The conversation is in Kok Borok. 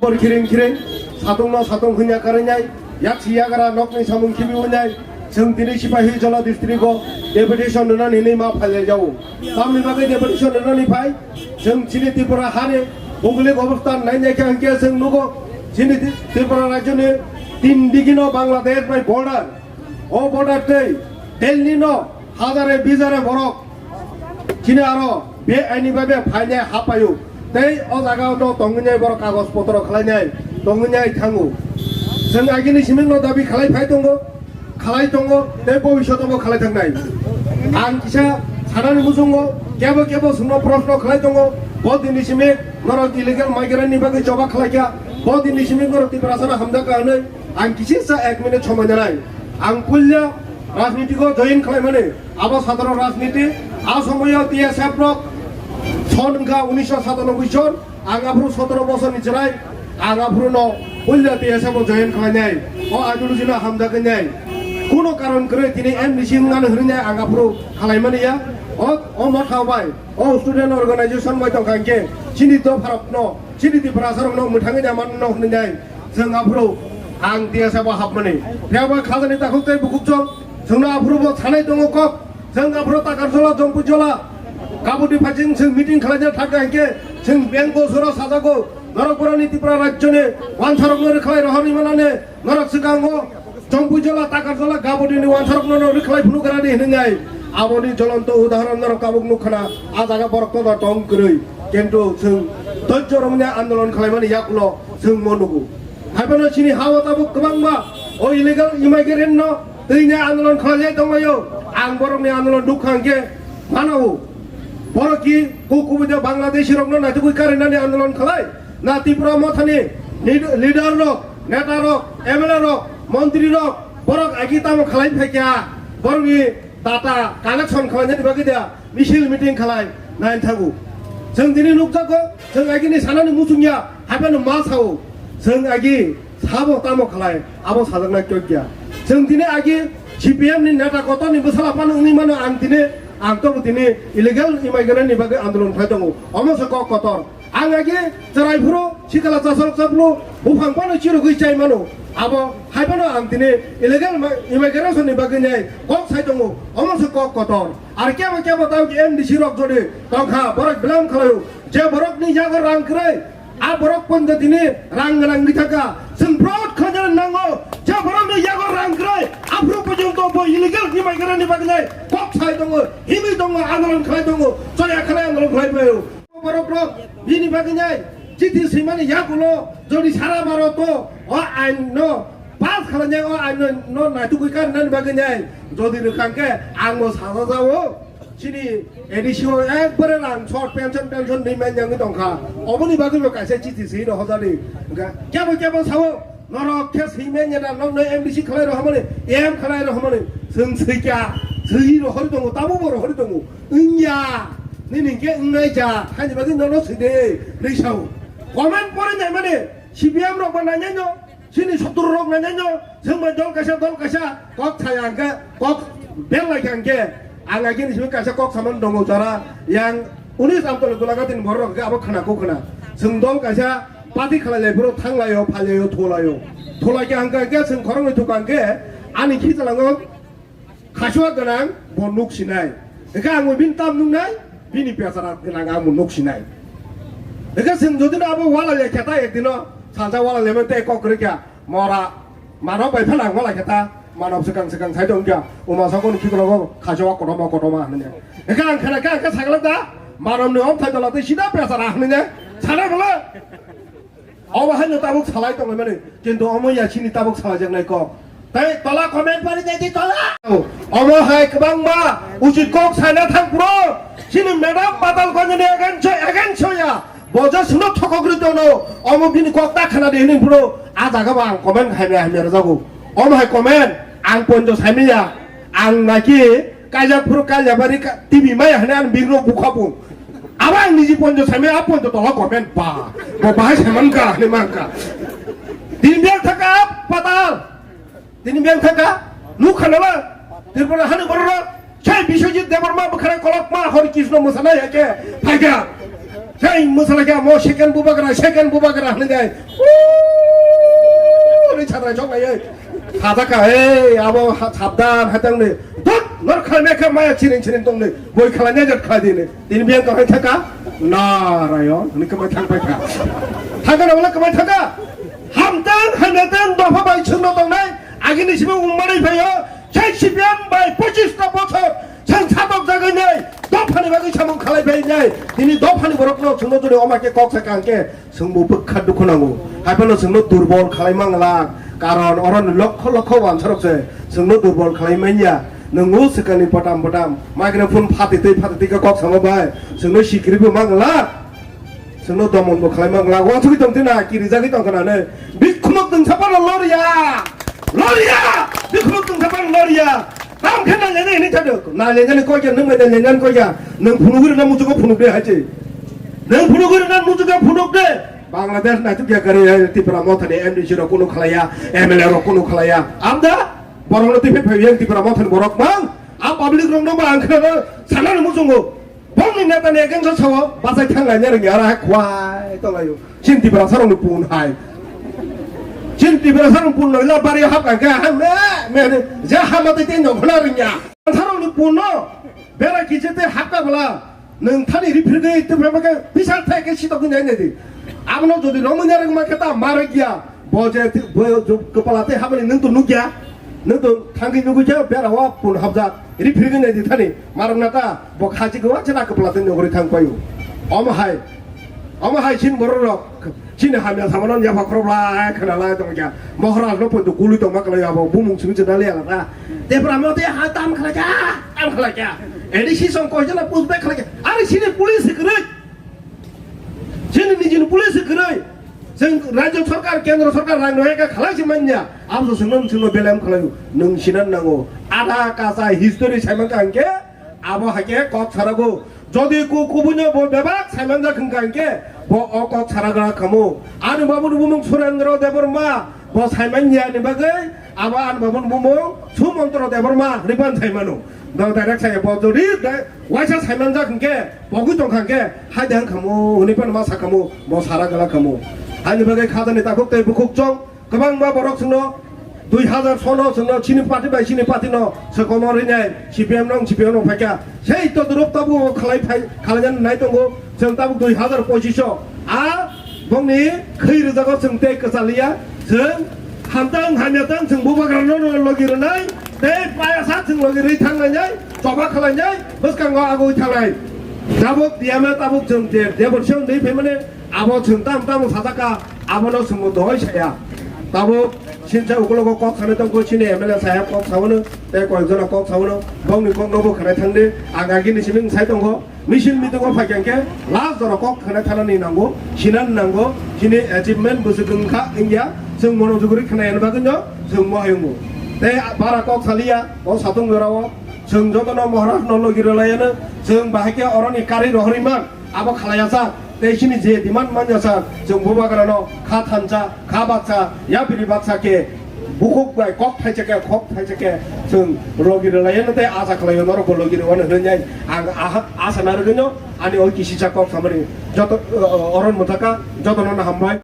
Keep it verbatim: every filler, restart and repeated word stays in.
Por khiring khiring, satungno satung hwnya karwi nai, yaksi yagra nokni samung khibi wnai, chwng tini Sipahi Jola district o deputation rwnani hinwi ma phailai jago. Tamni bagwi deputation rwnani phai, chwng chini Tripura hani bhougolik obostha nai nai khe hwnkhe chwng nugo, chini Tri-, Tripura rajyoni tin digino Bangladesh bai border. O border tei Delhi no hajare bijare borok chini aro be aini babe phainai hapayo. Tei o jaga no tongwinai borok kagoj potro khlainai tongwinai thango. Chwng agini siming no dabi khlai phai tongo, khlai tongo, tei bobishoto bo khlai thangnai. Ang kisa sanani muchungo kebo kebo chwngno proshno khlai tongo. Bo dini siming norok illegal migrant ni bagwi choba khlai kha. Bo dini siming norok Tiprasa no hamjak kha hwnwi ang kisa ek minute somoi nanai. Ang puila rajniti go join khlaimani. Abo sadharon rajniti, a somoyo T S F rok son wngkha unisho satanoboi son, ang aphuru sotoro bosorni chwrai, ang aphuru no puila T S F o join khlainai, o ideology no hamjaknai. Kuno karon kwrwi tini M D C wngmani hwnwi ang aphuru khlaimani ya, o, o motha bai, o student organization bai tongkha hinkhe, chini dopharok no, chini Tiprasa rok no mwthangwi naman no hwnwi nai. Chwng aphuru ang T S F o hapmani. Phiya ba khajani takhuk tei bukhuk chwng, chwngno aphuru bo sanai tongo kok. Chwng aphuru Takarjola, Jompuijola, Kabudi phaiching chwng meeting khlaina thangkha hinkhe chwng beng go soro sajago. Norok borokni Tripura rajyoni wansarokno rwkhlai rohorwi manane norok swkango Jompuijola, Takarjola, Kabudini wansarokno no rwkhlai phunukgrani hwnwi nai. Aboni jolonto udahoron norok tabuk nukkhana, a jaga borok toda tong kwrwi. Kintu chwng dhoijjo romwi andolon khlaimani yakulo chwng mo nugo. Haiphano chini ha-o tabuk kwbangma o illegal immigrant no twi nai andolon khlai jai tonglaio. Ang borokni andolon nukha hwnkhe mano. Borok ki ku kubui de Bangladeshi rokno naitugwi karinani andolon khlai? Na Tripura mothani lead-, leader rok, neta rok, M L A rok, montri rok, borok agi tamo khlai phaikha? Borokni data collection khlainani bagwi da misil meeting khlai nai thango. Chwng tini nukjago, chwng agini sanani muchungya, haiphano ma sao. Chwng agi sabo tamo khlai, abo sajaknai chokya. Chwng tini agi C P M ni neta kotorni bwsala phano wngwi mano ang tini, ang tobo tini illegal immigrant ni bagwi andolon khlai tongo. Omo se kok kotor. Ang agi chwrai phuru sikala chasok chaplu buphang phano chirugwi chai mano. Abo hai phano ang tini illegal ma-, immigration ni bagwi nai kok sai tongo. Omo se kok kotor. Ar kebo kebo tamo ki M D C rok jodi tongkha, borok belai wng khlaio. Je borokni yago rang kwrwi, a borok pondo tini rang gwnang wngwi thangkha. Chwng proud khlaina nango, je borokni yago rang kwrwi, aphuru porjonto bo illegal immigrant ni bagwi nai kok sai tongo, himwi tongo, andolon khlai tongo, choya khlai andolon khlai phaio. Borok rok bini bagwi nai chithi swimani yakulo jodi sara Bharoto o ain no pass khlainai, o ain no, no naitugwi karnani bagwi nai jodi rwkha hwnkhe ang bo sajajao. Chini A D C o ekbare rang short, pension, pension ni manya wngwi tongkha. Oboni bagwi bo kaisa chithi swi rohorjani. Hwnkhe kebo kebo sao, norok khe swi manya da, nokno M D C khlai rohormani, M khlai rohormani. Chwng swikha, swi rohorwi tongo, tabukbo rohorwi tongo. Wngya, nini hwnkhe wngnai ja, haini bagwi nono swi de, hwnwi sao. Comment pore nai mani, C P M rok bo nai nai no, chini sotru rok nai nai no, chwng bai dol kaisa, dol kaisa, kok saya hwnkhe, kok bel lai kha hwnkhe, ang agini simi kaisa kok samani dongo jora, yang unis Amtole Golaghatini borok rok hwnkhe abo khna ko khna. Chwng dol kaisa party khlai lai phuru thang lai o, phai lai o, tho lai o. Tho lai kha hwnkhe, hwnkhe chwng khoroknwi thukha hwnkhe, ani khichalango Khasua gwnang bo nuk sinai. Hwnkhe ang bo bini tam nuknai, bini bechara gwnang ang bo nuk sinai. Hwnkhe chwng jodi no abo wala lekha ta ekdino salsa wala lemon tei kok kwrwi kha mora manok bai phano ang wala khe ta manok swkang swkang sai tong kha uma sokoni khikologo khasua kotorma kotorma hwnwi. Hwnkhe ang khana khe ang khe sakla ta manokni omthai tola tei sida bechara hwnwi ne sana bole. Obo haino tabuk salai tonglaimani, kintu omo ya chini tabuk salaijaknai kok. Tei tola comment pari nai di tola. Omo hai kwbangma uchi kok saina thang bro. Chini madam patal konjani against, against ya. Bojo suno thokok ri tono. Omo bini kok ta khana di hini bro. A jaga bo ang comment hai hai mera jago. Omo hai comment ang ponjo saimiya. Ang naki Kaijak phuru kaijak bari ka, T V maya hwnwi ang birok bukha bung. Abo ang niji ponjo saimai, a ponjo tola comment ba. Bo bahai saiman ka hwnwi man ka. Tini biyang thaka patal. Tini biyang thaka nukha nala. Tripura hani borok. Sai Biswajit Debbarma bwkhara kolokma Hori Krishna mwsana ya khe phaikha. Sai mwsana khe mo second bubagra, second bubagra hwnwi dai. Chadrai chok lai. Sajaka, ei, abo ha-, sabdan, hatang ni. Dot, nor khalme kha maya chiring chiring tong ni. Boi khalai ne jat khalai di ni. Tini biyang kahai thaka. Narayon, ni kamai thang pai kha. Thaka na wala kamai thaka. Hamtang, hamyatang, dopha bai chwngno tongnai. Agini sibo ummanai phaio. Sai C P M bai pochis ta bochor. Sang satok jagai nai. Dophani bagwi samung khalai pai nai. Tini dophani borokno chwngno jodi oma khe kok sa kang khe. Chwngbo bwkha dukhu nango. Haiphano chwngno durbol khalai mangla, karon oroni lokho lokho wansarok se chwngno durbol khalai manya. Nwng o swkangni potam potam microphone phatitwi phatitwi khe kok samo bai chwngno sikribo mangla. Chwngno domonbo khalai mangla. Wansugwi tongtwi na kirijagwi tongkha na ne. Bikhumok tongsa phano loriya. Loriya. Bikhumok tongsa phano loriya. Tam khe na lene hini thado. Na lene ni koi kya, nwng bai na lene ni koi kya. Nwng phunugwi rwna muchugo phunuk de hai se. Nwng phunugwi rwna muchugo phunuk de. Bangladesh na chukya kare hai Tipra Mothani M D C rok kunu khalaya, M L A rok kunu khalaya. Amda borok no tipe phe yang Tipra Mothani borok mang. Am public rok no ba ang khana sana muchungo. Bongni neta ni against o sao, bachai thang laina rwngya, aro hai khwai tong laio. Chin Tiprasa rokni pun hai. Chin Tiprasa rokni pun no ila bari hap ka khe, ha me, me, je hama tei tei no khna rwngya. Sa rokni pun no, bera kiche tei hap ka bwla, nwng thani riphrigwi tei bwla khe bisal thai khe sitok nai nai di. Abono jodi romwi na rwngma khe ta ma rwgya. Bo je thi-, bo jo-, kwpala tei habani nwng to nukya. Nwng to thangwi nugwi khe bera o pun habjak. Ri phirgwi nai di thani. Marok na ta bo khachi gwa chana kwpala tei nugwi thang paio. Omo hai. Omo hai sin borok rok. Chini hamya samano yapha khorok lai khna lai tong kya. Maharaj no pun to gului tong ma kwlai abo bumung simi chana le ala ta. Te pra mo te ha tam khala kya. Tam khala kya. Edi si song ko jala pus be khala kya. Ari sini police kwrwi. Chini nijini police kwrwi. Chwng rajyo sarkar, kendro sarkar rang rwkha khalai se manya. Abo chwngno chwngno belem khlaio. Nwng sinan nango. Ada kacha history saiman ka hwnkhe abo haikhe kok sarago. Jodi ku kubuino bo bebak saiman jak hwnkha hwnkhe bo o kok saragra khamu. Ani babuni bumung Surendra Debbarma bo saiman ya ni bagwi abo ani babuni bumung Sumontro Debbarma hwnwi ban saimano. Dong direct saya bo jodi de-, waisa saimanjak hwnkhe, pogwi tongkha hwnkhe, hai de wngkhamu, hwnwi phano ma sakhamu, bo sara gala khamu. Haini bagwi khajani takhuk tei bukhuk chong, kwbangma borok chwngno dui hazar sono chwngno chini party bai chini party no swkangma rinai, C P M no, C P M no phaikha. Sei todorok tabuk khalai phai, khalaijaknai tongo, chwng tabuk dui hazar pochish o. A bongni khwi rwjago chwng tei kwchaliya, chwng hamtang hamyatang chwng bubagrano logi rwnai, tei payasa chwng logi rwi thanglainai, choba khwlainai, bwskango agoi thangnai. Tabuk tiyama tabuk chwng je Debbarma wngwi phaimani, abo chwng tam tamo sajaka, abono chwngbo doi saya. Tabuk sincha ukulogo kok sanai tongkho, chini M L A saheb kok saono, tei koyekjona kok saono, bongni kokno bo khwnai thangdi, ang agini simi wngsai tongkho. Misil meeting o phaikha hwnkhe last jora kok khna thanani nango, sinan nango, chini achievement bwswk wngkha wngya, chwng mono juguri khna yani bagwi no chwng mohai wngo. Tei bara kok saliya o satung jora o chwng jotono Maharaj no logi rwlayano, chwng bahai khe oroni kari rohorwi man, abo khalaya sa, tei chini je demand manya sa, chwng bubagra no kha thansa, kha baksa, yapiri baksa khe, bukhuk bai kok thaisa khe, kok thaisa khe, chwng logi rwlaino tei asa khlaio norokbo logi rwano hwnwi ang aha-, asa narwgwino ani o kisisa kok samani joto, o, o, oron mwthaka jotono hambai.